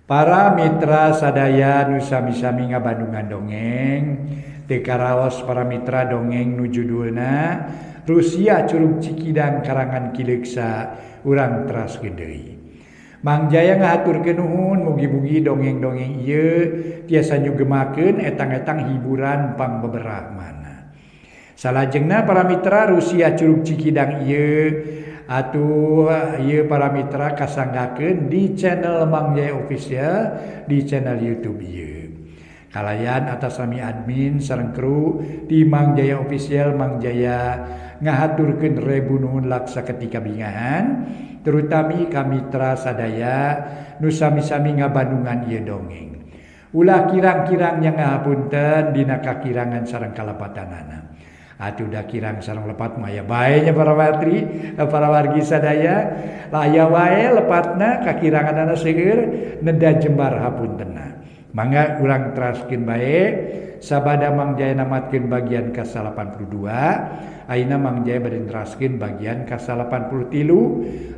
Para mitra sadaya nu sami-sami ngabandungan dongeng teu karaos para mitra dongeng nu judulna Rusia Curug Cikidang karangan Ki Leuksa urang teraskeun deui. Mang Jaya ngahaturkeun nuhun mugi-mugi dongeng-dongeng ieu tiasa nyugemakeun etang-etang hiburan pangbeberah mana. Salajengna para mitra Rusia Curug Cikidang ieu atuh ieu para mitra kasanggakeun di channel Mang Jaya Official di channel YouTube ieu. Kalayan atas nami admin sareng kru di Mang Jaya Official, Mang Jaya ngahaturkeun rebu nuhun laksa ketika bingahan terutami ka mitra sadaya nu sami-sami ngabandungan ieu dongeng. Ulah kirang-kirang nya ngahapunten dina kakirangan sareng kalepatanana. Atuh da kirang sareng lepat mah aya bae nya para wargi, para wargi sadaya aya wae lepatna kakiranganana seueur neda jembar hapuntenna. Mangga urang teraskeun bae sabada Mang Jaya namatkeun bagian ka-82, ayeuna Mang Jaya bade neraskeun bagian ka-83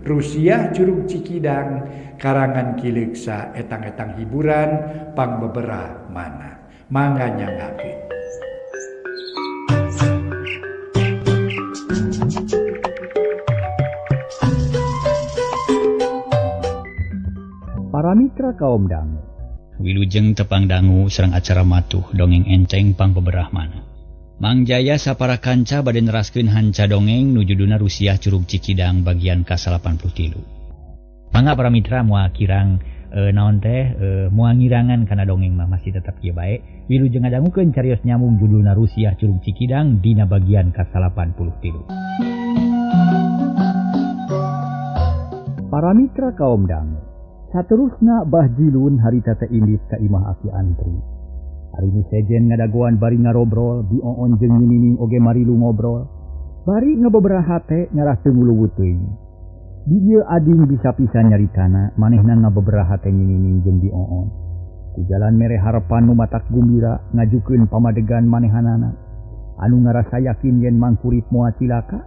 Rusia Curug Cikidang karangan Ki Leuksa etang-etang hiburan pangbeberah mana. Mangga nyanggakeun. Para mitra kaum dangu wilujeng tepang dangu sareng acara matuh dongeng enteng pangbeberah mana. Mang Jaya sapara kanca bade neraskeun hanca dongeng nu judulna Rusia Curug Cikidang bagian ka-83. Mangga para mitra moal kirang naon teh moal ngirangan kana dongeng mah masih tetap kieu bae. Wilujeng ngadangukeun carios nyambung judulna Rusia Curug Cikidang dina bagian ka-83. Para mitra kaum dangu saterusna Bah Jilun harita teh indit ka imah Aki Antri. Ari nu sejen ngadagoan bari ngarobrol, Bi Oon jeung Nyi Nining oge marilu ngobrol. Bari ngabebera hate ngarah teu nguluwut teuing. Di dieu ading bisa pisan nyaritana, manehna ngabebera hate Nyi Nining jeung Bi Oon. Ku jalan mere harepan nu matak gumbira ngajukeun pamadegan manehanana. Anu ngarasa yakin yen Mangkurip moal cilaka,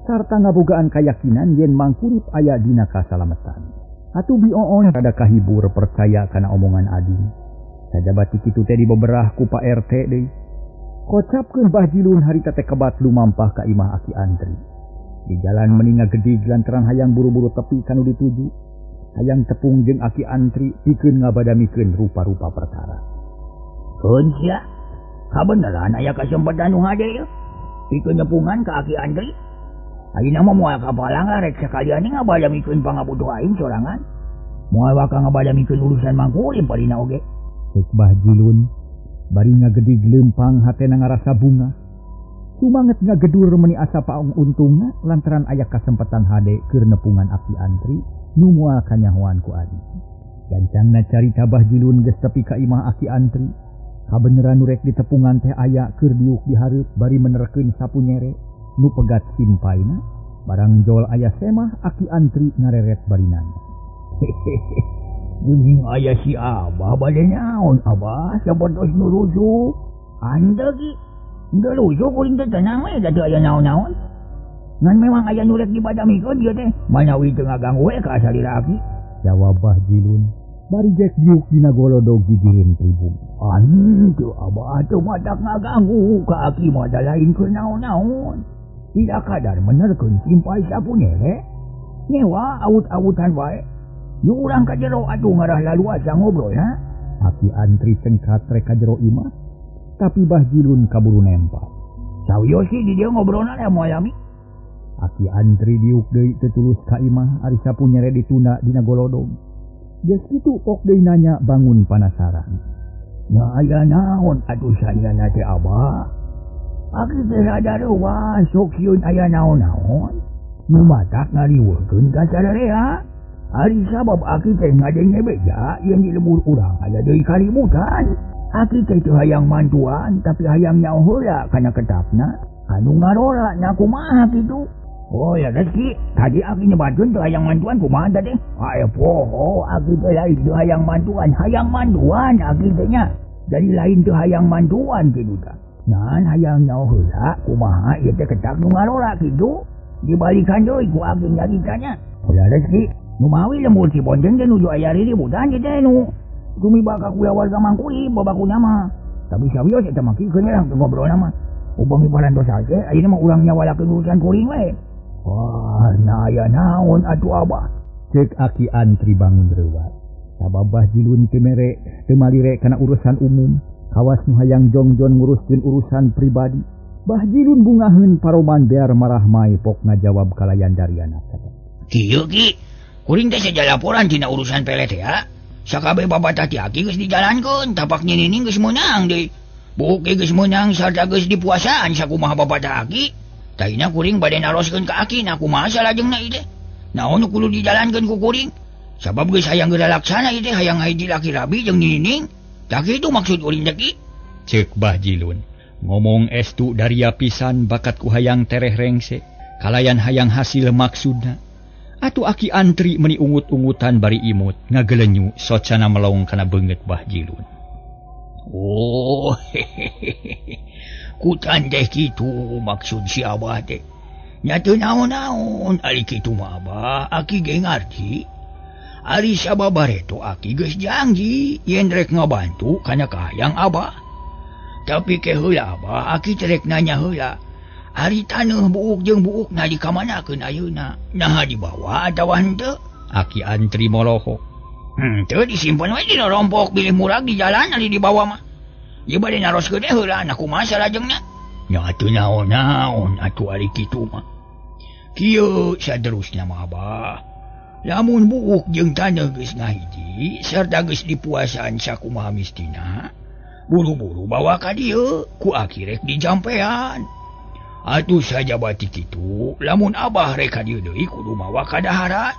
sarta ngabogaan kayakinan yen Mangkurip aya dina kasalametan. Atuh Bi Oon rada kahibur percaya kana omongan ading. Sajaba ti kitu teh dibeberah ku Pak RT deui. Kocapkeun Bah Jilun harita teh kebat lumampah ka imah Aki Antri. Di jalan meni ngagedig lantaran hayang buru-buru tepi kanu dituju. Hayang tepung jeung Aki Antri pikeun ngabadamikeun rupa-rupa perkara. Keun sia, kabeneran aya kasempatan nu hade ieu? Pikeun nepungan ka Aki Antri. Ayeuna mah moal kapalang lah rek sakalian ngabadamikeun pangabutuh aing sorangan. Moal waka ngabadamikeun urusan Mangkurip palina oge. Cek Bah Jilun bari ngagedig leumpang hatena ngarasa bunga. Sumanget ngagedur meuni asa paong untungna lantaran aya kasempatan hade keur nepungan Aki Antri nu moal kanyahoan ku adi. Gancangna carita Bah Jilun geus tepi ka imah Aki Antri. Kabeneran nu rek ditepungan teh aya keur diuk dihareup bari menerkeun sapu nyere nu pegat simpaina. Barang jol aya semah Aki Antri ngareret bari nanya. Geuning aya si Abah bade naon Abah sapertos nu rusuh. Henteu ki. Henteu rusuh kuring teh tenang we da teu aya naon-naon. Ngan memang aya nu rek dibadamikeun ieu teh. Manawi teu ngaganggu we ka salira aki. Jawab Bah Jilun bari jek diuk dina golodog gigireun pribumi. Henteu Abah teu matak ngaganggu ka aki mah da lain keur naon-naon. Tidak kadar menerkeun simpai sapu nyere. Nyewa awut-awutan wae. Yu urang ka jero atuh ngarah laluasa ngobrol ha. Aki Antri cengkat rek ka jero imah, tapi Bah Jilun kaburu nempat. Sawios sih di dieu ngobrolna teh moal lami. Aki Antri diuk deui teu tulus ka imah ari sapu nyere ditunda dina golodog. Geus kitu pok deui nanya bangun panasaran. Nya aya naon atuh sayana teh Abah? Aki teh rada reuas sok sieun aya naon-naon. Nu matak ngariweukeun ka sararea. Ari sabab aki teh ngadenge beja yen di lembur urang aya deui kaributan. Aki teh teu hayang mantuan tapi hayang nyaho heula kana ketapna. Anu ngarora nya kumaha kitu? Oh ya rezeki, tadi aki nyebatkeun teu hayang mantuan kumaha teh? Ae poho aki teh lain teu hayang mantuan, hayang mantuan aki teh nya. Jadi lain teu hayang mantuan kitu tah. Ngan hayang nyaho heula kumaha ieu teh ketak nu ngarora kitu. Dibalikan deui ku aki nyaritanya. Oh ya rezeki, numawi lembur si Bonjen teh nuju aya riributan ieu teh nu Sumiba ka kulawarga Mangkurip babakuna mah. Tapi sawios eta mah kieu lah ngobrolna mah. Upami parantos hese ayeuna mah urang nyawalakeun urusan kuring we. Wah, nah aya naon atuh Abah. Cek Aki Antri bangun reuat. Sabab Bah Jilun teu mere teu malire kana urusan umum, kawas nu hayang jongjon nguruskeun urusan pribadi. Bah Jilun bungaheun paroman bear marah mai pok ngajawab kalayan dariana. Kieu Ki, kuring teh saja laporan tina urusan pelet ya. Sakabeh babatah ti Aki geus dijalankeun, tapak Nyi Nining geus meunang deui. Buuk ge geus meunang sarta geus dipuasaan sakumaha babatah Aki. Taina kuring bade naroskeun ka Aki na kumaha salajengna ieu teh. Naon nu kudu dijalankeun ku kuring? Sabab geus hayang geura laksana ieu teh hayang hiji laki rabi jeung Nyi Nining. Tah kitu maksud kuring teh Ki. Ceuk Bah Jilun. Ngomong estu daria pisan bakat ku hayang tereh rengse, kalayan hayang hasil maksudna. Atuh Aki Antri meni ungut-ungutan bari imut ngagelenyu socana melong kana beungeut Bah Jilun. Oh, hehehe. Kutan teh kitu maksud si Abah teh. Nya teu naon-naon ari kitu mah Abah, Aki ge ngarti. Ari sababareto Aki geus janji yen rek ngabantu kana kahayang Abah. Tapi ke heula Abah, Aki teh rek nanya heula. Ari taneuh buuk jeung buukna dikamanakeun ayeuna? Naha dibawa atawa henteu? Aki Antri molohok. Henteu disimpen we dina rompok bilih murag di jalan ari dibawa mah. Ieu bade naroskeun teh heula na kumaha salajengna? Nya atuh naon-naon atuh ari kitu mah. Kieu saterusna mah Abah. Lamun buuk jeung taneuh geus ngahiji sarta geus dipuasaan sakumaha mistina, buru-buru bawa ka dieu ku Aki rek dijampean. Atuh sajabati kitu, lamun Abah rek ka dieu deui kudu mawa kadaharan.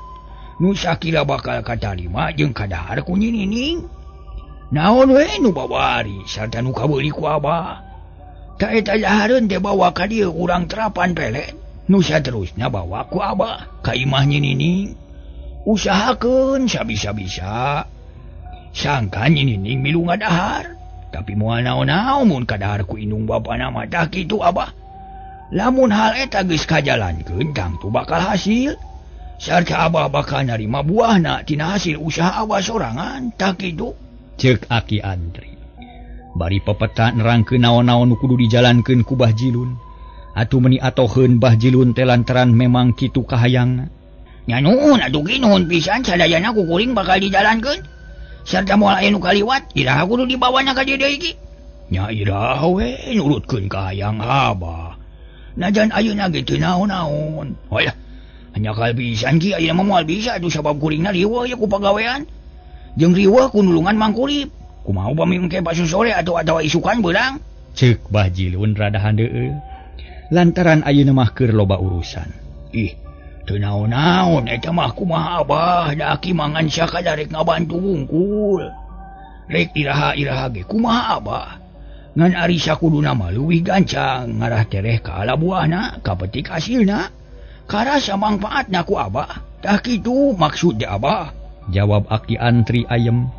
Nu sakira bakal katarima jeung kadahar ku Nyi Nining. Naon we nu babari sarta nu kabeuli ku Abah. Ta eta dahareun teh bawa ka dieu urang terapan pelet. Nu saterusna bawa ku Abah ka imah Nyi Nining. Usahakeun sabisa-bisa. Sangka Nyi Nining milu ngadahar. Tapi moal naon-naon mun kadahar ku indung bapana mah tah kitu Abah. Lamun hal eta geus kajalankeun tangtu bakal hasil. Sarta Abah bakal narima buahna tina hasil usaha Abah sorangan tah kitu. Ceuk Aki Antri. Bari pepeta nerangkeun naon-naon nu kudu dijalankeun ku Bah Jilun. Atuh meuni atoheun Bah Jilun teh lantaran memang kitu kahayangna. Nya nuhun atuh Ki, nuhun pisan sadayana ku kuring bakal dijalankeun. Sarta moal aya nu kaliwat, iraha kudu dibawana ka dieu deui Ki. Nya iraha we nurutkeun kahayang Abah. Najan ayeuna ge teu naon-naon. Hoyah, nyakal pisan Ki, ayeuna mah moal bisa atuh sabab kuringna riweuh ye ku pagawean. Jeung riweuh ku nulungan Mangkurip. Kumaha upami engke baso sore atawa isukan beurang? Ceuk Bah Jilun rada handeueul. Lantaran ayeuna mah keur loba urusan. Ih, teu naon-naon eta mah kumaha Abah, da Aki mah ngan sakadar rek ngabantu wungkul. Rek iraha-iraha ge kumaha Abah. Ngan ari sakuduna mah leuwih gancang ngarah tereh ka ala buahna, kapetik hasilna. Karasa mangpaatna ku Abah. Tah kitu maksud teh Abah. Jawab Aki Antri ayem.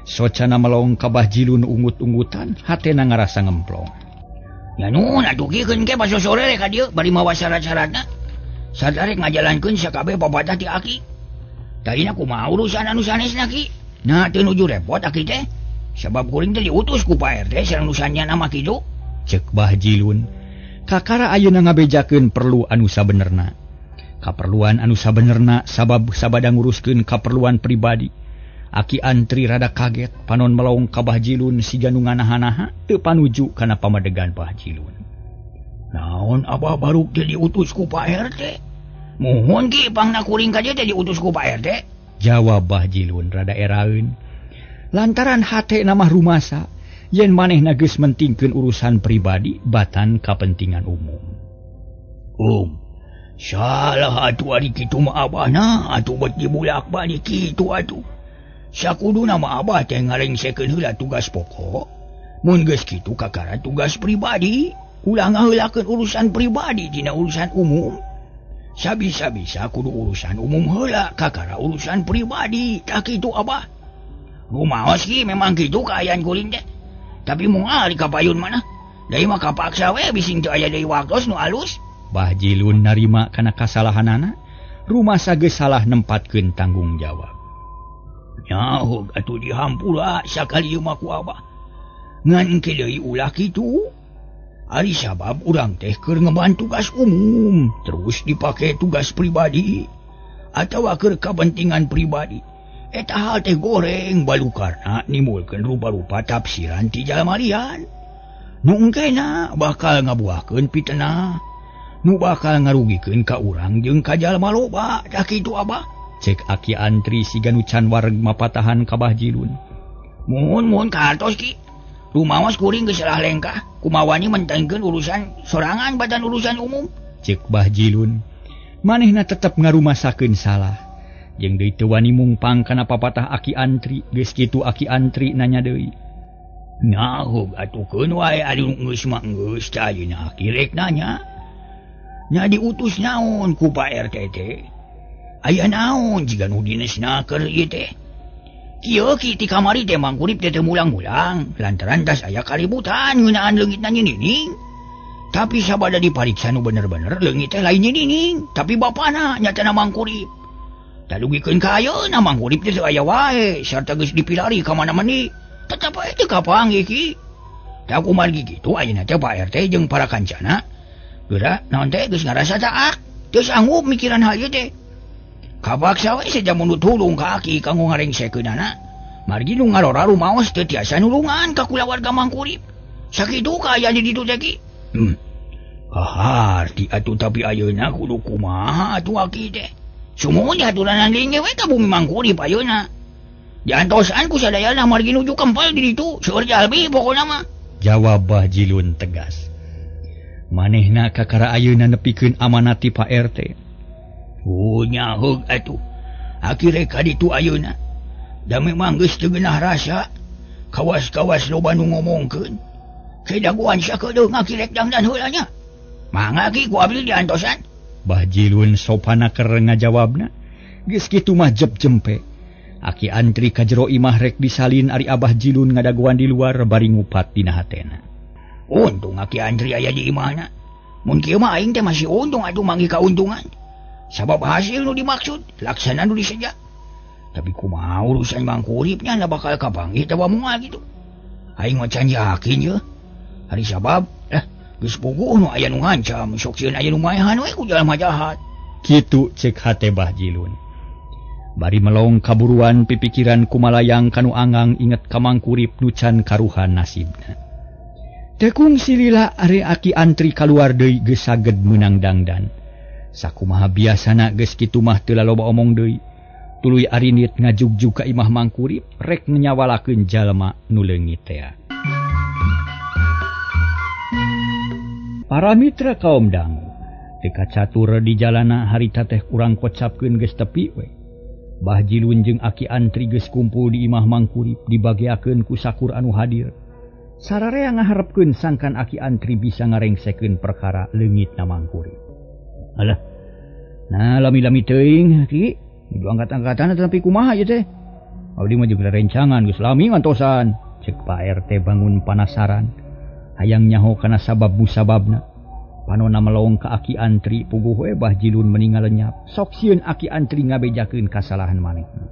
Socana melong ka Bah Jilun ungut-ungutan, hatena ngarasa ngemplong. Ya nuhun atuh Ki, keun ke baso sore rek ka dieu bari mawa syarat-syaratna. Sarta rek ngajalankeun sakabeh papatah ti Aki. Tadina kumaha urusan anu sanesna Ki? Nah teu nuju repot Aki teh. Sabab kuring teh diutus ku Pak RT sareng nu sanyana mah kitu. Ceuk Bah Jilun. Kakara ayeuna ngabejakeun perlu anu sabenerna. Kaperluan anu sabenerna sabab sabada nguruskeun kaperluan pribadi. Aki Antri rada kaget panon melong ka Bah Jilun siga nu nganaha-naha teu panuju kana pamadegan Bah Jilun. Naon Abah baruk teh diutus ku Pak RT? Muhun Ki pangna kuring ka dieu teh diutus ku Pak RT? Jawab Bah Jilun rada eraeun. Lantaran hatena mah rumasa yen manehna geus mentingkeun urusan pribadi batan kapentingan umum. Salah atuh ari kitu mah Abahna atuh bet dibulak-balik kitu atuh. Sakuduna mah Abah teh ngarengsekeun heula tugas pokok. Mun geus kitu kakara tugas pribadi, ulah ngaheulakeun urusan pribadi dina urusan umum. Sabisa-bisa kudu urusan umum heula kakara urusan pribadi, tah kitu Abah. Rumaos Ki memang kitu kaayaan kuring teh. Tapi moal di kapayun mana? Deui mah kapaksa we bising teu aya deui waktos nu alus. Bah Jilun narima kana kasalahanana, rumasa geus salah nempatkeun tanggung jawab. Nyaho atuh dihampura sakali ieu mah ku abah. Ngan engke deui ulah kitu. Ari sabab urang teh keur ngeban tugas umum terus dipake tugas pribadi atawa keur kapentingan pribadi. Eta hal teh goreng balukarna nimbulkeun rupa-rupa tafsiran ti jalma lian. Nu engkena bakal ngabuahkeun fitnah, nu bakal ngarugikeun ka urang jeung ka jalma loba, tah kitu abah. Cek Aki Antri siga nu can wareg mapatahan ka Bah Jilun. Muhun-muhun kahartos ki. Rumaos kuring geus salah lengkah, kumawani mentengkeun urusan sorangan badan urusan umum. Cek Bah Jilun. Manehna tetep ngarumasakeun salah. Jeung deui teu wani mungpang kana papatah Aki Antri, geus kitu Aki Antri nanya deui. Nyaho atuh keun wae ari geus mah geus teh ayeuna aki rek nanya. Nya diutus naon ku Pak RT teh? Aya naon jiga nu dinesna keur ieu teh? Kieu ki ti kamari teh Mangkurip teh teu mulang-mulang lantaran tas aya kaributan ngeunaan leungitna Nyi Nining. Tapi sabada dipariksa nu bener-bener leungit teh lain Nyi Nining, tapi bapana nyatana Mangkurip. Talugikeun ka ayeuna Mangkurip teh teu aya wae sarta geus dipilari ka mana-mani. Tetep wae teu kapanggih ki. Tah kumargi kitu ayeuna teh Pak RT jeung para kancana geura naon teh geus ngarasa taak, teu sanggup mikiran hal ieu teh. Kapaksa we saja nu tulung ka aki kanggo ngarengsekeunana. Margi nu ngarora rumaos teu tiasa nulungan ka kulawarga Mangkurip. Sakitu kaayaan di ditu teh ki. Kaharti atuh tapi ayeuna kudu kumaha atuh aki teh. Sumuhun diaturanan deui we ka bumi Mangkurip ayeuna. Diantosan ku sadayana margi nuju kempal di ditu, seueur jalmi pokona mah. Jawab Bah Jilun tegas. Manehna kakara ayeuna nepikeun amanat ti Pak RT. Oh nyaheug atuh. Aki rek ka ditu ayeuna. Da memang geus teu geunah rasa. Kawas-kawas loba nu ngomongkeun. Ke dagoan sakedeung aki rek dangdan heula nya. Mangga ki ku abdi diantosan. Bah Jilun sopana keur ngajawabna. Geus kitu mah jep jempe. Aki Antri ka jero imah rek disalin ari Abah Jilun ngadagoan di luar bari ngupat dina hatena. Untung Aki Antri aya di imahna. Mun kieu mah aing teh masih untung atuh manggih kauntungan. Sabab hasil nu dimaksud, laksana nu diseja. Tapi kumaha urusan Mangkuripnya na bakal kapanggih tawa moal gitu. Aing mah can yakin ye. Ari sabab geus puguh nu aya nu ngancam, sok sieun aya nu maehan we ku jalma jahat. Kitu cek hate Bah Jilun. Bari melong kaburuan pipikiran kumalayang kanu angang inget ka Mangkurip nu can karuhan nasibna. Teu kungsi lila ari Aki Antri kaluar deui geus saged meunang dangdan. Sakumaha biasana geus kitu mah teu laloba omong deui. Tuluy arinit ngajugjug ka imah Mangkurip rek nyawalakeun jalma nu leungit tea. Para mitra kaum dangu, teu kacatur di jalana harita teh urang kocapkeun geus tepi we. Bah Jilun jeung Aki Antri geus kumpul di imah Mangkurip dibageakeun ku sakur anu hadir. Sararea ngaharepkeun sangkan Aki Antri bisa ngarengsekeun perkara leungitna Mangkurip. Alah. Nah, lami-lami teuing ki, nuju angkat-angkatan tapi kumaha ieu teh? Abdi mah jeung rencangan geus lami ngantosan. Cek Pak RT bangun panasaran. Hayang nyaho kana sabab musababna. Panona melong ka Aki Antri puguh we Bah Jilun meningal lenyap. Sok sieun Aki Antri ngabejakeun kasalahan manehna.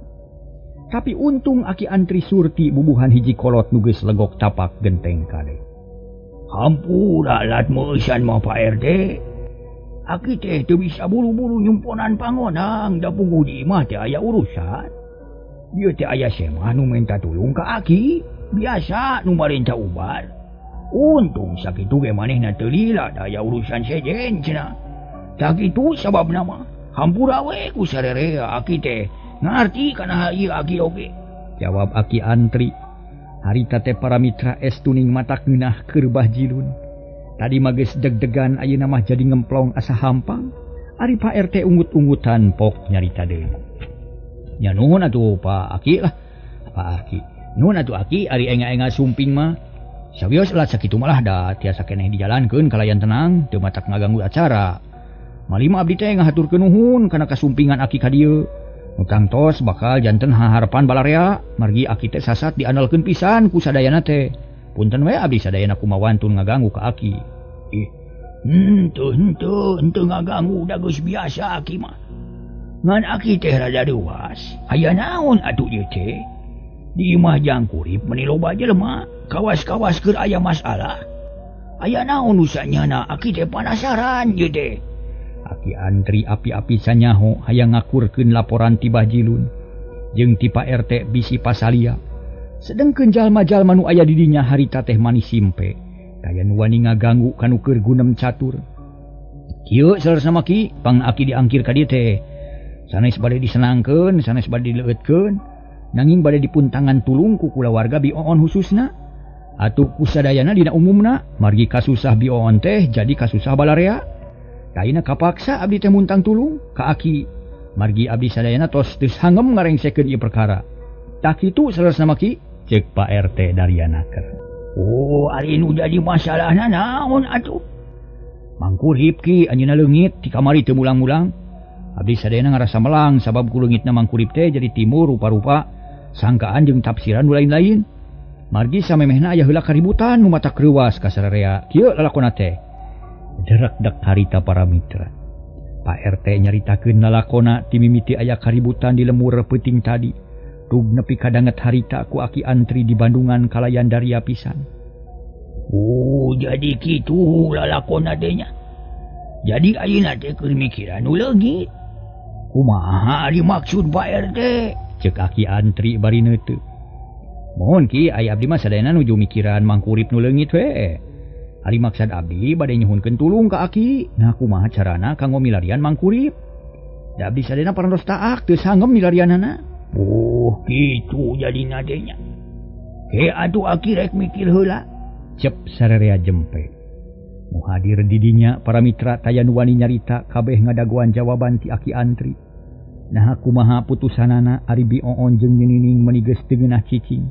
Tapi untung Aki Antri surti bubuhan hiji kolot nu geus legok tapak genteng kade. Hampura lat meusan mah Pak RT. Aki teh teu bisa buru-buru nyumponan pangonang da puguh di imah teh aya urusan. Ieu teh aya semah nu minta tulung ka aki, biasa nu marenta ubar. Untung sakitu ge manehna teu lila da aya urusan sejen cenah. Sakitu sababna mah hampura we ku sarerea aki teh ngarti kana hal ieu aki oge. Jawab Aki Antri. Harita teh para mitra es tuning mata ngeunah keur Bah Jilun. Tadi mah geus deg-degan ayeuna mah jadi ngemplong asa hampang. Ari Pak RT ungut-ungutan pok nyarita deui. Nya nuhun atuh Pak Aki lah. Pak Aki. Nuhun atuh Aki ari enga-enga sumping mah. Sawios lah sakitu malah da tiasa keneh dijalankeun kalayan tenang teu matak ngaganggu acara. Malima abdi teh ngahaturkeun nuhun kana kasumpingan Aki ka dieu. Nu tangtos bakal janten haharapan balarea margi Aki teh sasat diandalkeun pisan ku sadayana teh. Punten we abdi sadayana kumawantun ngaganggu ka Aki. Henteu ngaganggu da geus biasa Aki mah. Ngan aki teh rada deuas, aya naon atuh ieu teh? Di imah Jangkurip meuni loba jelema, kawas-kawas keur aya masalah. Aya naon nu sanyana aki teh panasaran ieu teh. Aki Antri api-api sanyaho hayang ngakurkeun laporan ti Bah Jilun jeung ti Pak RT bisi pasalia. Sedengkeun jalma-jalma nu aya di dinya harita teh manis simpe, kaya nu wani ngaganggu kanu keur gunem catur. Kieu saleresna mah ki, pang aki diangkir ka dieu teh. Sanes bade disenangkeun, sanes bade dileueutkeun, nanging bade dipuntangan tulung ku kulawarga Bi Oon khususna. Atuh kusadayana dina umumna, margi kasusah Bi Oon teh jadi kasusah balarea. Kaina kapaksa abdi teh muntang tulung ka aki. Margi abdi sadayana tos geus hangem ngarengsekeun ieu perkara. Tah kitu saleresna mah ki, ceuk Pak RT Daryanaker. Oh, ari nu jadi masalahna naon atuh? Mangkurip ki anjeunna leungit ti kamari teu mulang-mulang. Abdi sadayana ngarasa melang sabab ku leungitna Mangkurip teh jadi timur rupa-rupa sangkaan jeung tafsiran nu lain-lain. Margi samemehna aya heula kaributan nu matak reuwas ka sararea. Kieu lalakona teh. Derekdek harita para mitra. Pak RT nyaritakeun lalakona ti mimiti aya kaributan di lemur peuting tadi. Tug nepi kadanget harita ku Aki Antri di Bandungan kalayan daria pisan. Oh, jadi kitu lalakona teh nya. Jadi ayeuna teh keur mikiran nu leungit. Kumaha ari maksud Pak RT? Ceuk Aki Antri bari neuteup. Mohon ki, aya abdi mah sadayana nuju mikiran Mangkurip nu leungit we. Ari maksad abdi bade nyuhunkeun tulung ka aki. Nah kumaha carana kanggo milarian Mangkurip? Da abdi sadayana parantos taak teu sangem milarianana. Oh, kitu jadina teh nya. He atuh aki rek mikir heula. Cep sararea jempe. Nu hadir di dinya para mitra taya nu wani nyarita kabeh ngadagoan jawaban ti Aki Antri. Nah kumaha putusanana ari Bi Oon jeung Nining meuni geus teu ngeunah cicing.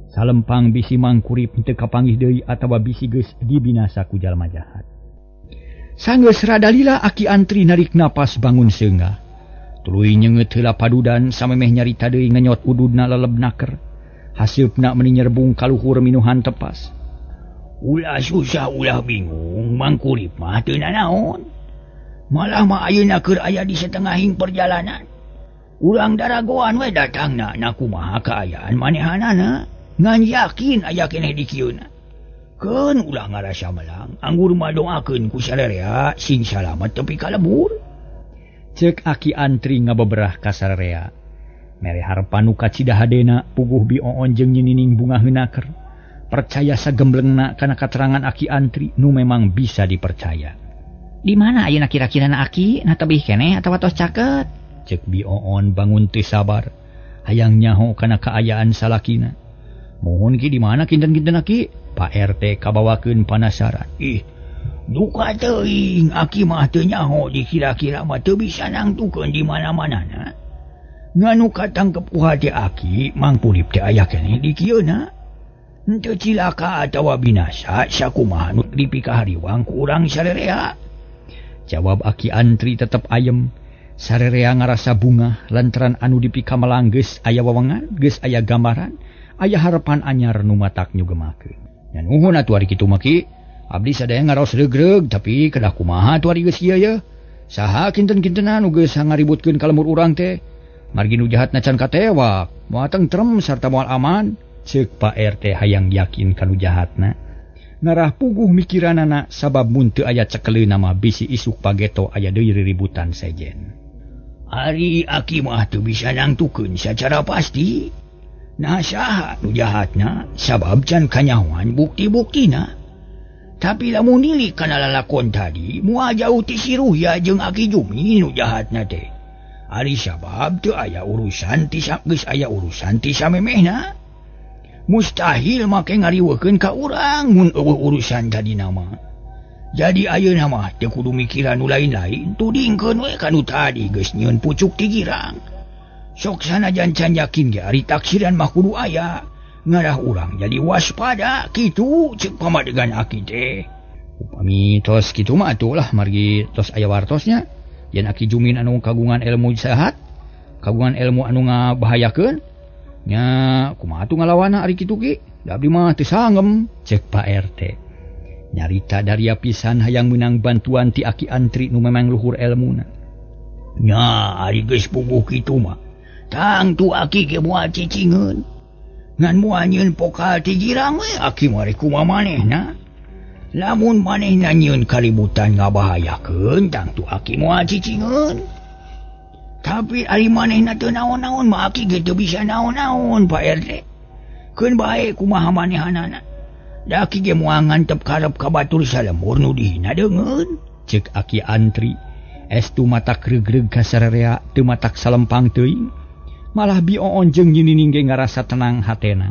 Salempang bisi Mangkurip teu kapanggih deui atawa bisi geus dibinasa ku jalma jahat. Sanggeus rada lila Aki Antri narik napas bangun seungah. Tuluy nyeungeut heula padudan samemeh nyarita deui ngenyot ududna leleb naker. Haseupna meuni nyerbung kaluhur minuhan tepas. Ulah susah ulah bingung, Mangkurip mah teu nanaon. Malah mah ayeuna keur aya di setengahing perjalanan. Urang daragoan we datangna na kumaha kaayaan manehanana. Ngan yakin aya keneh di kieuna. Keun ulah ngarasa melang, anggur mah doakeun ku sararea sing salamet tepi ka lembur. Ceuk Aki Antri ngabeberah ka sararea. Mere harepan nu kacida hadena puguh Bi Oon jeung Nining bunga heunaker. Percaya sagemblengna kana katerangan Aki Antri nu memang bisa dipercaya. Di mana ayeuna kira-kirana Aki? Nah tebih keneh atawa tos caket? Ceuk Bi Oon bangun teu sabar, hayang nyaho kana kaayaan salakina. Mohon ki di mana kinten-kinten Aki? Pak RT kabawakeun panasaran. Ih, duka teuing Aki mah teu nyaho di kira-kira mah teu bisa nangtukeun di mana-manana. Nganu katangkep ku hate Aki, Mangkurip teh aya keneh di kieuna. Henteu cilaka atawa binasa sakumaha nu dipikahariwang ku urang sarerea. Jawab Aki Antri tetep ayem. Sarerea ngarasa bungah lantaran anu dipikamelang geus aya wewengan, geus aya gambaran, aya harepan anyar nu matak nyugemakeun. Nya nuhun atuh ari kitu mah ki. Abdi sadaya ngaraos regreg tapi kedah kumaha atuh ari geus ieu ye. Saha kinten-kintenan nu geus ngaributkeun ka lemur urang teh? Margi nu jahatna can katewak, moal tentrem sarta moal aman. Ceuk Pak RT hayang yakin ka nu jahatna. Ngarah puguh mikiranana sabab mun teu aya cekeleuna mah bisi isuk pageto aya deui riributan sejen. Ari aki mah teu bisa nangtukeun sacara pasti. Nah saha nu jahatna sabab can kanyahoan bukti-buktina. Tapi lamun nilik kana lalakon tadi moal jauh ti si Ruhya jeung Aki Jumi nu jahatna teh. Ari sabab teu aya urusan ti geus aya urusan ti samemehna. Mustahil make ngariweukeun ka urang mun eueuh urusan tadi nama. Jadi ayeuna mah teu kudu mikiran nu lain-lain, tudingkeun we ka nu tadi geus nyieun pucuk ti girang. Sok sanajan can yakin ge ari taksiran mah kudu aya. Ngarah urang jadi waspada kitu ceuk pamadegan aki teh. Upami tos kitu mah atuh lah margi tos aya wartosnya. Yen Aki Jumin anu kagungan ilmu sehat, kagungan ilmu anu ngabahayakeun, nya kumaha atuh ngalawana ari kitu ki? Da abdi mah teu sangem, ceuk Pak RT. Nyarita daria pisan hayang meunang bantuan ti Aki Antri nu memang luhur elmuna. Nya ari geus puguh kitu mah. Tangtu aki ge moal cicingeun. Ngan moal nyieun pokal ti girang we aki mah rek kumaha manehna. Lamun manehna nyieun kaributan ngabahayakeun tangtu aki moal cicingeun. Tapi ari manehna teu naon-naon mah aki ge teu bisa naon-naon Pak RT. Keun bae kumaha manehanana. Da aki ge moal ngantep karep ka batur salembur nu dihina deungeun. Ceuk Aki Antri. Estu matak regreg ka sararea teu matak salempang teuing. Malah Bi Oon jeung Nyi Nining ge ngarasa tenang hatena.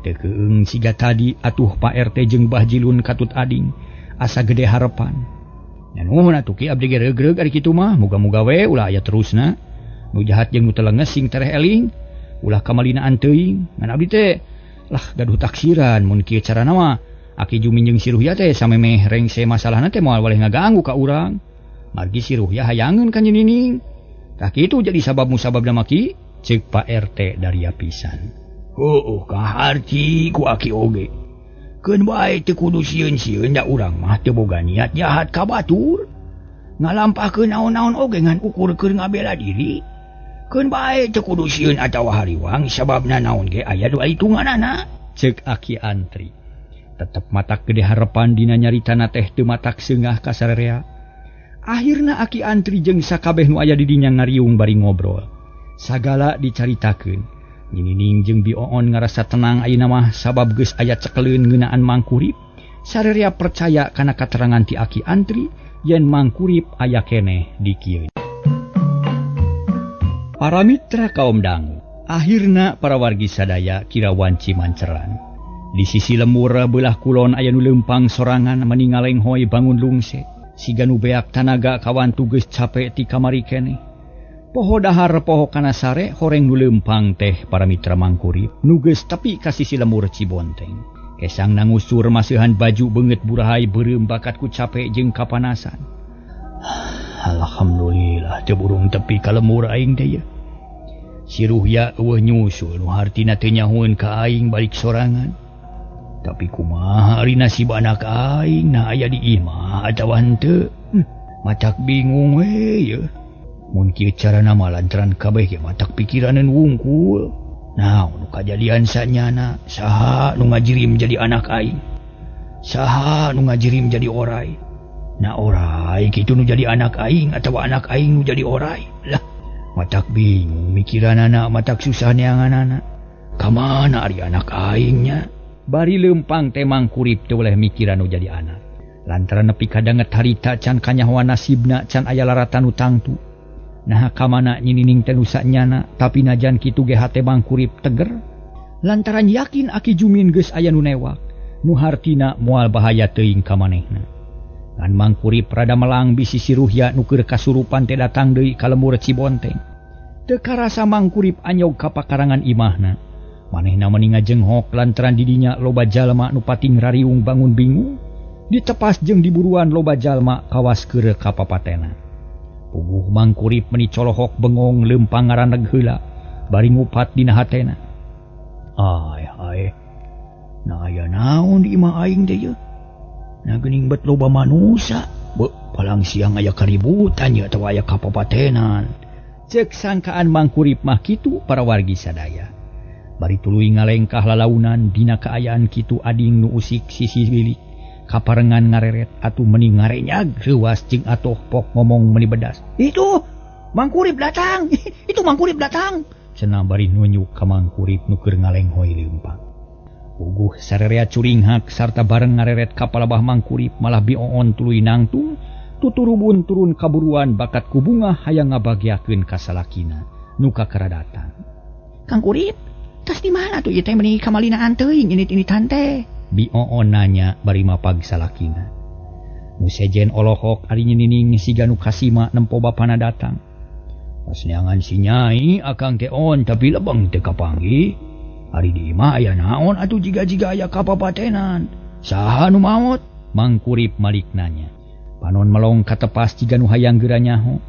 Teu keung siga tadi atuh Pak RT jeung Bah Jilun katut ading asa gede harepan. Nya nuhun atuh ki abdi ge regreg ari kitu mah muga-muga we ulah aya terusna. Nu jahat jeung nu telenges sing tereh eling, ulah kamalinaan teuing. Ngan abdi teh lah gaduh taksiran mun kieu carana mah Aki Jumin jeung si Ruhya teh samemeh rengse masalahna teh moal waleh ngaganggu ka urang. Margi si Ruhya hayangeun ka Nyi Nining. Tah kitu jadi sabab musababna mah ki, ceuk Pak RT daria pisan. Heueuh kaharti ku aki oge. Keun bae teu kudu sieun-sieun da urang mah teu boga niat jahat ka batur. Ngalampahkeun naon-naon oge ngan ukur keur ngabela diri. Keun bae teu kudu sieun atawa hariwang sababna naon ge aya dua hitunganana, ceuk Aki Antri. Tetep matak gede harepan dina nyaritana teh teu matak seungah ka sararea. Akhirna Aki Antri jeung sakabeh nu aya di dinya ngariung bari ngobrol. Sagala dicaritakeun. Nyi Nining jeung Bi Oon ngarasa tenang ayeuna mah sabab geus aya cekeleun ngeunaan Mang Kurip. Sararea percaya kana katerangan ti Aki Antri yen Mang Kurip aya keneh di kieu. Para mitra kaum dangu, akhirna para wargi sadaya kira wanci manceran. Di sisi lemur belah kulon aya nu leumpang sorangan mani ngalenghoy bangun lungse. Siga nu beak tanaga kawantu geus capek ti kamari keneh. Poho dahar poho kana sare horeng nu leumpang teh para mitra Mang Kurip nu geus tepi ka sisi lemur Cibonteng. Kesang nangusur maseuhan baju beungeut burahay beureum bakat ku capek jeung kapanasan. Alhamdulillah teu burung tepi ka lemur aing teh ye. Si Ruhya eueuh nyusul nu hartina teu nyahoeun ka aing balik sorangan. Tapi kumaha ari nasib anak aing nah aya di imah atawa henteu. Matak bingung we ye. Mun kieu carana mah lantaran kabeh ge matak pikiraneun wungkul. Nah, nu kajadian sanyana saha nu ngajirim jadi anak aing? Saha nu ngajirim jadi orai? Nah orai kitu nu jadi anak aing atawa anak aing nu jadi orai? Lah, matak bingung mikiranana, matak susah neanganana. Ka mana ari anak aingnya? Bari leumpang teh Mang Kurip teu boleh mikiran nu jadi anak. Lantaran nepi kadanget harita can kanyahoan nasibna can aya laratan nu tangtu. Nah ka mana Nyi Nining teh nu sanyana tapi najan kitu ge hate Mang Kurip teger. Lantaran yakin Aki Jumin geus aya nu newak, nu hartina moal bahaya teuing ka manehna. Ngan Mang Kurip rada melang bisi si Ruhya nu keur kasurupan teh datang deui ka lemur Cibonteng. Teu karasa Mang Kurip anyog ka pakarangan imahna. Manehna meni ngajenghok lantaran didinya loba jalma nu pating rariung bangun bingung, ditepas jeung diburuan loba jalma kawas keur ka papatena. Puguh Mang Kurip meni colohok bengong leumpang ngaraneg heula bari ngupat dina hatena. Ay ay. Nah aya naon di imah aing teh ye? Nah geuning bet loba manusa. Beuh, palang siang aya kaributan ye atawa aya kapapatenan. Ceuk sangkaan Mang Kurip mah kitu para wargi sadaya. Bari tuluy ngalengkah lalaunan dina kaayaan kitu ading nu usik sisi bilik kaparengan ngareret atuh meni ngarenyag reuas jeung atoh pok ngomong meni bedas. Itu Mang Kurip datang. Itu Mang Kurip datang. Cenah bari nunjuk ka Mang Kurip nu keur ngalenghoy leumpang. Puguh sarerea curinghak sarta bareng ngareret ka palabah Mang Kurip malah Bi Oon tuluy nangtung tuturubun turun kaburuan bakat ku bunga hayang ngabagiakeun ka salakina nu kakara datang. Kang Kurip, tas di mana tuh ieu teh meuni kamalinaan teuing ini tante? Bi Oon nanya bari mapag salakina. Nu sejen olohok ari Nyi Nining siga nu kasima nempo bapana datang. Pas neangan si Nyai akang teh on tapi lebeng teu kapanggih. Ari di imah aya naon atuh jiga-jiga aya kapapatenan. Saha nu maot? Mang Kurip malik nanya. Panon melong katepas jiga nu hayang geura nyaho.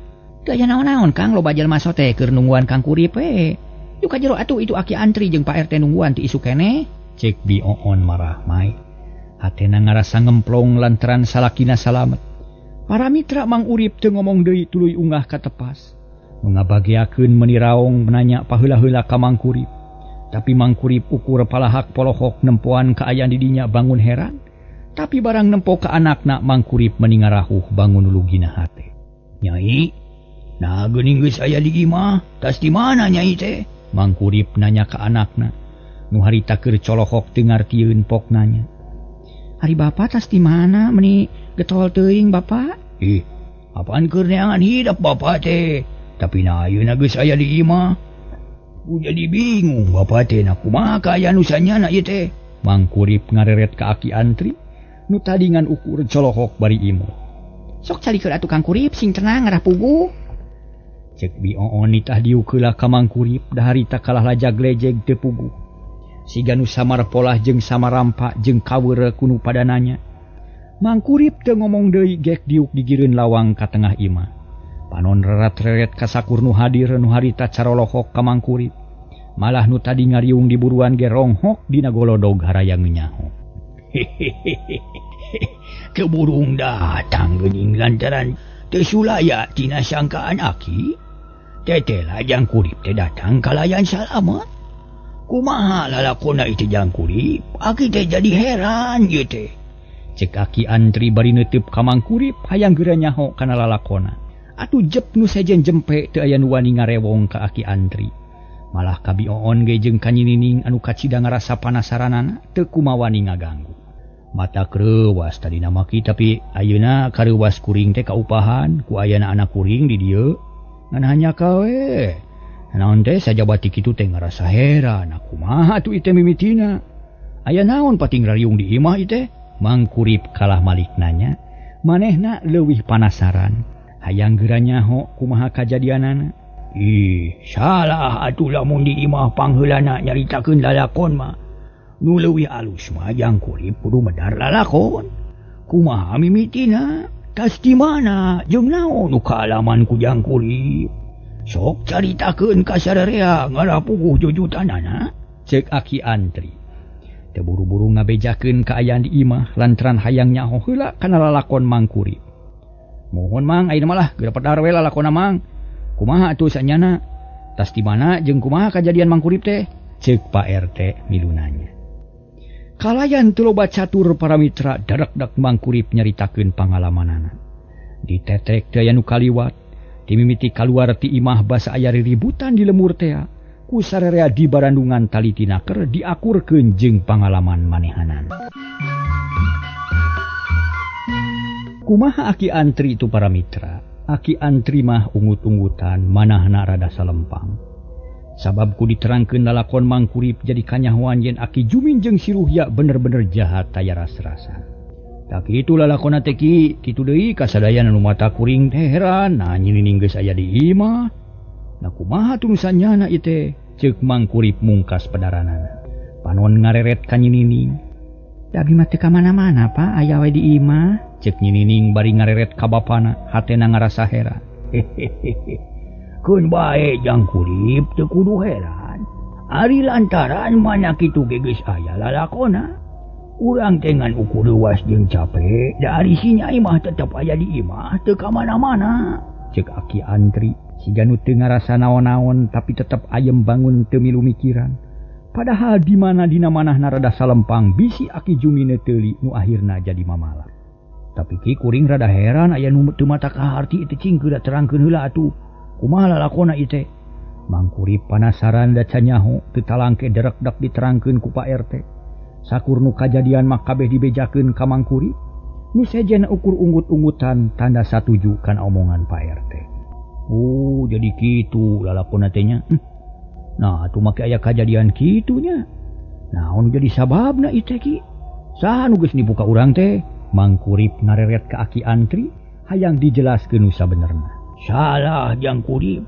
Teu aya naon-naon Kang, loba jelema sote keur nungguan Kang Kurip we. Yuk ka jero atuh itu Aki Antri jeung Pak RT nungguan ti isuk keneh. Cek Bi Oon marah mai. Hatena ngarasa ngemplong lantaran salakina salamet. Para mitra Mang Urip teu ngomong deui tuluy ungah ka tepas. Nu ngabageakeun meuni raong nanya paheula-heula ka Mang Kurip. Tapi Mang Kurip ukur palahak polohok nempoan kaayaan di dinya bangun heran. Tapi barang nempo ka anakna Mang Kurip meuni ngarahuh bangun lugina hate. Nyai, nah geuning geus aya di imah, tas di mana nyai teh? Mang Kurip nanya ka anakna. Nu harita keur colohok teu ngartieun pok nanya. Ari bapa tas di mana meuni getol teuing bapa? Ih, apaan keur neangan hidep bapa teh? Tapi nah ayeuna geus aya di imah. Ku jadi bingung bapa teh na kumaha kaayaan nu sanyana ieu teh? Mang Kurip ngareret ka Aki Antri nu tadi ngan ukur colohok bari imuh. Sok calikeun atuh Kang Kurip sing tenang ngarah puguh. Cek Bi Oon nitah diuk heula ka Mang Kurip da harita kalah lajag-lejeg teu puguh. Siga nu samar polah jeung samarampa jeung kaweureuh ku nu pada nanya. Mang Kurip teu ngomong deui gek diuk digireun lawang ka tengah imah. Panon reret-reret ka sakur nu hadir nu harita carolohok ka Mang Kurip. Malah nu tadi ngariung di buruan ge ronghok dina golodog harayang nyaho. Keburung datang geuning lantaran teu sulaya tina sangkaan aki. Teteh Jang Kurip teh datang kalayan salamet. Kumaha lalakona itu Jang Kurip? Aki teh jadi heran ieu teh. Cek Aki Antri bari neuteub ka Mang Kurip hayang geura nyaho kana lalakona. Atuh jep nu sejen jempe teu aya nu wani ngarewong ka Aki Antri. Malah ka Bi Oon ge jeung ka Nyi Nining anu kacida ngarasa panasaranana teu kumawani ngaganggu. Mata kreuwas tadina mah ki tapi ayeuna kareuwas kuring teh kaupahan ku ayana anak kuring di dieu. Ngan hanya kawe. Naon teh sajabati kitu teh ngarasa heran. Kumaha atuh ieu mimitina? Aya naon pating rariung di imah ieu teh? Mang Kurip kalah malik nanya, manehna leuwih panasaran. Hayang geura nyaho kumaha kajadianana. Ih, salah atuh lamun di imah pangheulana nyaritakeun lalakon mah. Nu leuwih alus mah Jang Kurip kudu medar lalakon. Kumaha mimitina? Tas di mana jeung naon nu kaalaman ku Jang Kurip? Sok caritakeun ka sararea ngarah puguh jujutanana. Cek Aki Antri. Teu buru-buru ngabejakeun kaayaan di imah lantaran hayang nyaho heula kana lalakon Mang Kurip. Mohon Mang, ayeuna mah lah geura pedar we lalakonna Mang. Kumaha atuh sanyana? Tas di mana jeung kumaha kajadian Mang Kurip teh? Cek Pak RT milu nanya. Kalayan teu loba catur para mitra dadak-dak Mang Kurip nyaritakeun pangalamanana. Ditetek teh aya nu kaliwat, dimimiti kaluar ti imah basa aya riributan di lemur tea. Ku sararea di barandungan tali tinaker diakurkeun jeung pangalaman manehanan. Kumaha Aki Antri itu para mitra? Aki Antri mah ungut-ungutan manahna rada salempang. Sabab ku diterangkeun lalakon Mang Kurip jadi kanyahoan yen Aki Jumin jeung si Ruhya bener-bener jahat taya ras-rasan. Tak kitu lalakonna teh ki, kitu deui kasadayana nu mata kuring teh heran, nah Nyi Nining geus aya di imah. Nah kumaha tuh nu sanyana ieu teh? Ceuk Mang Kurip mungkas pedaranana. Panon ngareret ka Nyi Nining. Da abdi mah teu ka mana-mana Pak, aya we di imah. Ceuk Nyi Nining bari ngareret ka bapana, hatena ngarasa heran. Keun bae Jang Kurip teu kudu heran. Ari lantaran mana kitu ge geus aya lalakona. Urang teh ngan ukur leuwas jeung cape, da ari si Nyai mah tetep aya di imah teu ka mana-mana. Ceuk Aki Antri. Siga nu teu ngarasa naon-naon tapi tetep ayem bangun teu milu mikiran. Padahal di mana dina manahna rada salempang bisi Aki Jumine teuli nu akhirna jadi mamala. Tapi ki kuring rada heran aya nu teu mata kaharti ieu cing geura terangkeun heula atuh. Kumaha lalakona ieu teh? Mang Kurip panasaran da canyaho teu talangke derekdak diterangkeun ku Pak RT. Sakur nu kajadian mah kabeh dibejakeun ka Mang Kurip. Nu sejen ukur unggut-unggutan tanda satuju kana omongan Pak RT. Oh, jadi kitu lalakona teh nya. Nah, atuh make aya kajadian kitu nya. Naon jadi sababna ieu teh ki? Saha nu geus nipu ka urang teh? Mang Kurip ngareret ka Aki Antri hayang dijelaskeun nu sabenerna. Salah Jang Kurip.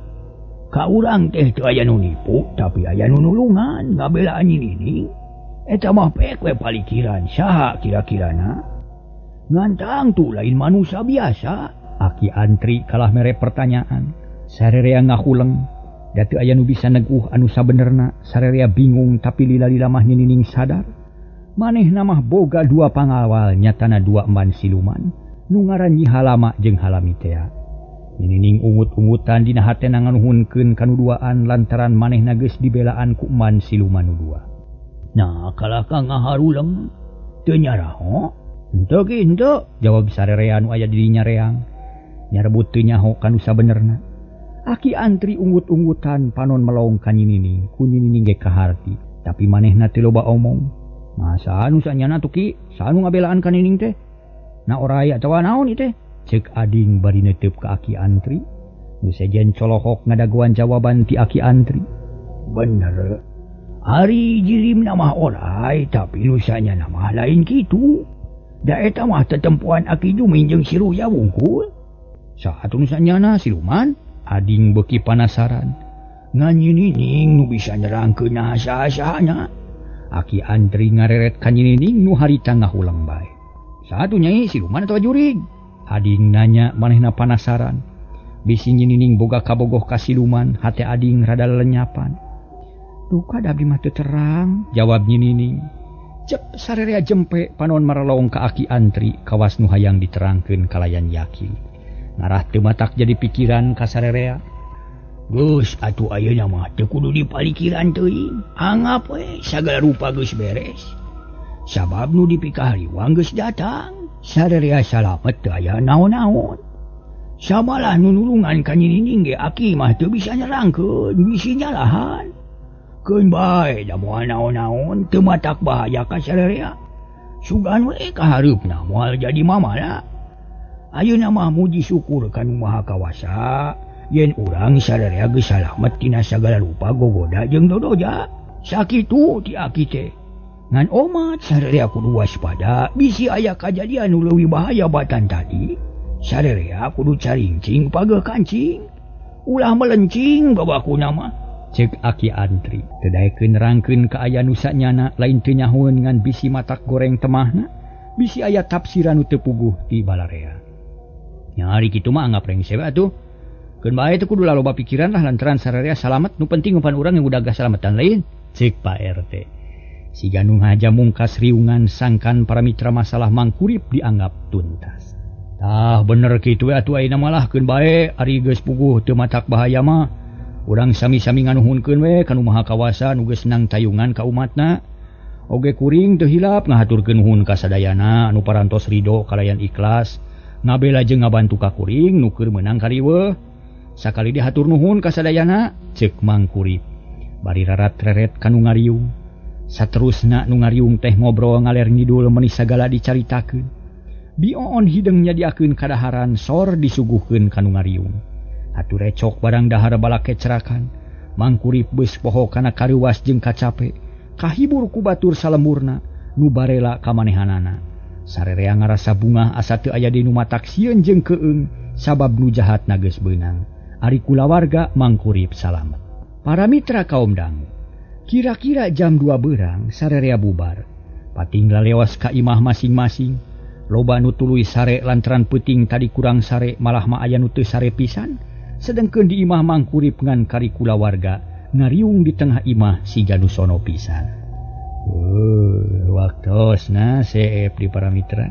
Ka urang teh teu aya nu nipu, tapi aya nu nulungan ngabelaan Nyi Nining. Eta mah pek we palikiran saha kira-kirana. Ngantang tuh lain manusia biasa. Aki Antri kalah mere pertanyaan. Sarerea ngahuleng. Da teu aya nu bisa neguh anu sabenerna. Sarerea bingung tapi lila-lila mah Nyi Nining sadar. Manehna mah boga dua pangawal nyatana dua emban siluman. Nu ngaran Nyi Halama jeung Halami tea. Nining ungut-ungutan dina hatena nganuhunkeun kanu duaan lantaran manehna geus dibelaan ku eman siluman nu dua. Nah, kalah ka ngaharuleng teu nyaraho. Henteu ki henteu, jawab sarerea nu aya di dinya reang. Nyarebut teu nyaho kanu sabenerna. Aki Antri ungut-ungutan panon melong ka Nyi Nining, ku Nyi Nining ge kaharti, tapi manehna teu loba omong. Masa nu sanyana tuh ki, sanu ngabelaan ka Nining teh? Na oray atawa naon ieu teh? Cek ading bari netep ka Aki Antri. Nu sejen colohok ngadagoan jawaban ti Aki Antri. Bener. Ari jirim mah oray, tapi nu sanyana mah lain kitu. Da eta mah tetempuan Aki Jumin jeung si Ruya wungkul. Saha nu sanyana siluman? Ading beuki panasaran. Ngan Nyi Nining nu bisa nerangkeun naha saha-sahana. Aki Antri ngareret ka Nyi Nining nu harita ngahuleng bae. Saha tuh nyai siluman atawa jurig? Ading nanya manehna panasaran. Bisi Nyi Nining boga kabogoh ka siluman, hate ading rada lenyapan. Duka da abdi mah teu terang, jawab Nyi Nining. Cep sarerea jempe panon marelong ka Aki Antri kawas nu hayang diterangkeun kalayan yakin. Ngarah teu matak jadi pikiran ka sarerea. Geus atuh ayeuna mah teu kudu dipalikiran teuing. Anggap we sagala rupa geus beres. Sabab nu dipikahariwang geus datang. Sarerea salamet teu aya naon-naon. Samalah nu nulungan ka Nyi Nining ge aki mah teu bisa nerangkeun, bisi nyalahan. Keun bae da moal naon-naon teu matak bahaya ka sarerea. Sugan we ka hareupna moal jadi mamala. Ayeuna mah muji syukur ka Nu Maha Kawasa yen urang sarerea geus salamet tina sagala rupa gogoda jeung dodoja. Sakitu ti aki teh. Ngan omat sarerea kudu waspada bisi aya kajadian nu leuwih bahaya batan tadi. Sarerea kudu carincing pageuh kancing. Ulah melencing babakuna mah. Cek Aki Antri teu daekeun nerangkeun ka aya nu sanyana lain teu nyahoeun ngan bisi matak goreng temahna, bisi aya tafsiran nu teu puguh ti balarea. Nya ari kitu mah anggap rengse we atuh. Keun bae teu kudu laloba pikiran lah lantaran sarerea salamet, nu penting umpan urang yang udah salamatan lain. Cek Pak RT. Siga nu ngaja mungkas riungan sangkan para mitra masalah mangkurip dianggap tuntas. Tah bener kitu we atuh ayeuna malah keun bae ari geus puguh teu matak bahaya mah. Urang sami-sami nganuhunkeun we ka Nu Maha Kawasa nu geus nang tayungan ka umatna. Oge kuring teu hilap ngahaturkeun nuhun ka sadayana anu parantos ridho kalayan ikhlas ngabela jeung ngabantu ka kuring nu keur meunang kariweuh. Sakali dihatur nuhun ka sadayana ceuk Mangkurip. Bari rarat-reret ka nu ngariung. Saterusna nu ngariung teh ngobrol ngaler ngidul meuni sagala dicaritakeun. Bioon hideung nyadiakeun kadaharan sor disuguhkeun ka nu ngariung. Atuh recok barang dahar balake cerakan. Mangkurip beus poho kana kareuwas jeung kacape. Kahibur ku batur salemburna nu barela ka manehanana. Sarerea ngarasa bungah asa teu aya di nu matak sieun jeung keung sabab nu jahatna geus beunang. Ari kulawarga Mangkurip salamet. Para mitra kaum dangu, kira-kira jam 2 berang sarerea bubar. Pating lalewas ka imah masing-masing. Loba nu tuluy sare lantaran peuting tadi kurang sare malah mah aya nu teu sare pisan. Sedengkeun di imah Mangkurip ngan kari kulawarga ngariung di tengah imah siga nu sono pisan. Waktosna seep di para mitra.